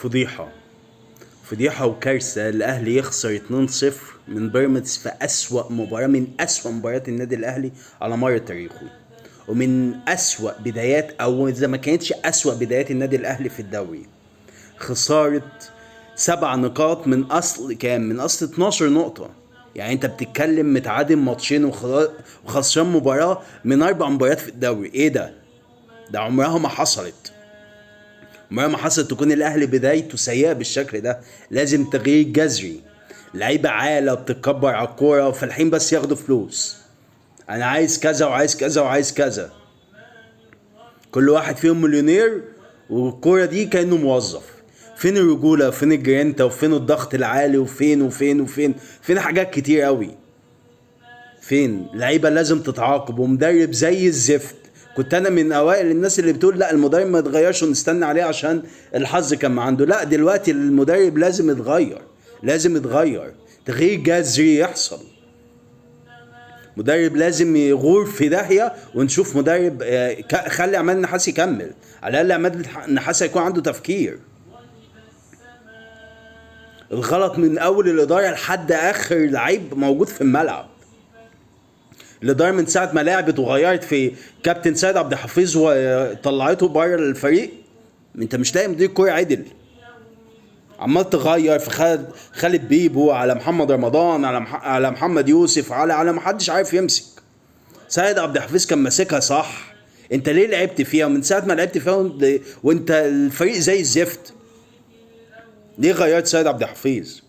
فضيحة، فضيحة وكارثة. الأهلي يخسر 2-0 من بيراميدز في أسوأ مباراة، من أسوأ مباريات النادي الأهلي على مر تاريخه، ومن أسوأ بدايات، أو إذا ما كانتش أسوأ بدايات النادي الأهلي في الدوري. خسارة 7 نقاط من أصل كام؟ من أصل 12 نقطة. يعني أنت بتتكلم متعادل ماتشين وخسران مباراة من 4 مباريات في الدوري. إيه ده؟ ده عمرها ما حصلت، عمرها ما حصلت تكون الأهلي بدايته سيئة بالشكل ده. لازم تغيير جذري. لعيبة عالة بتتكبر على الكورة وفالحين بس ياخدوا فلوس. أنا عايز كذا وعايز كذا وعايز كذا، كل واحد فيهم مليونير، والكورة دي كأنه موظف. فين الرجولة؟ فين الجرينتا؟ وفين الضغط العالي؟ وفين وفين وفين؟ فين حاجات كتير قوي؟ فين لعيبة لازم تتعاقب، ومدرب زي الزفت. كنت انا من اوائل الناس اللي بتقول لا المدرب ما يتغيرش ونستنى عليه عشان الحظ كان ما عنده. لا، دلوقتي المدرب لازم يتغير، لازم يتغير، تغيير جذري يحصل. مدرب لازم يغور في داهية، ونشوف مدرب، خلي عماد النحاس يكمل، على الاقل عماد النحاس هيكون عنده تفكير. الغلط من اول الادارة لحد اخر لعيب موجود في الملعب. الادارة من ساعة ما لعبت وغيرت في كابتن سيد عبد الحفيظ وطلعته بره الفريق، انت مش لاقي مدير كورة عدل. عمال تغير في خالد بيبو، على محمد رمضان، على محمد يوسف، على ما حدش عارف يمسك. سيد عبد الحفيظ كان ماسكها صح، انت ليه لعبت فيها؟ من ساعة ما لعبت فيها وانت الفريق زي الزفت. ليه غيرت سيد عبد الحفيظ؟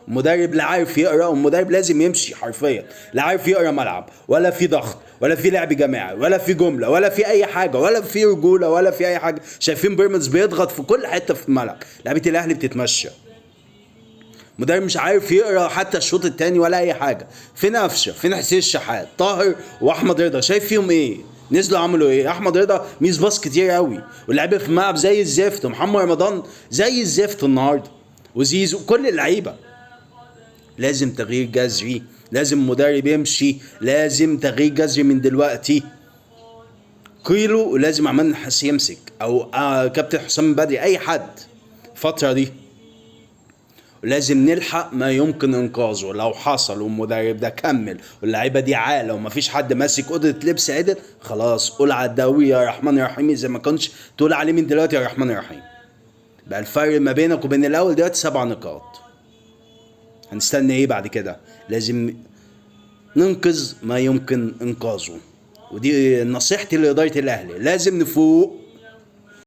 مدرب لا عارف يقرا، والمدرب لازم يمشي حرفيا، لا عارف يقرا ملعب، ولا في ضغط، ولا في لعب جماعي، ولا في جملة، ولا في اي حاجة، ولا في رجوله، ولا في اي حاجة. شايفين بيراميدز بيضغط في كل حتة في الملعب، لعيبة الاهلي بتتمشى، مدرب مش عارف يقرا حتى الشوط الثاني ولا اي حاجة. فين قفشه؟ فين حسين الشحات؟ طاهر واحمد رضا شايف فيهم ايه؟ نزلوا عملوا ايه؟ احمد رضا miss pass كتير قوي، واللعيبة في الملعب زي الزفت، ومحمد رمضان زي الزفت النهارده، وزيزو، كل اللعيبة. لازم تغيير جذري، لازم مدرب يمشي، لازم تغيير جذري من دلوقتي. قيلوا ولازم عماد النحاس يمسك، او كابتن حسام بدري، اي حد الفترة دي. ولازم نلحق ما يمكن انقاذه. لو حصل والمدرب ده كمل واللعيبة دي عالة ومفيش حد ماسك اوضة لبس عدل، خلاص قول على الدوري يا رحمن يا رحيم، اذا ما كنتش تقول عليه من دلوقتي يا رحمن يا رحيم. بقى الفرق ما بينك وبين الاول دلوقتي 7 نقاط. هنستنى ايه بعد كده؟ لازم ننقذ ما يمكن انقاذه. ودي نصيحتي لإدارة الاهلي، لازم نفوق.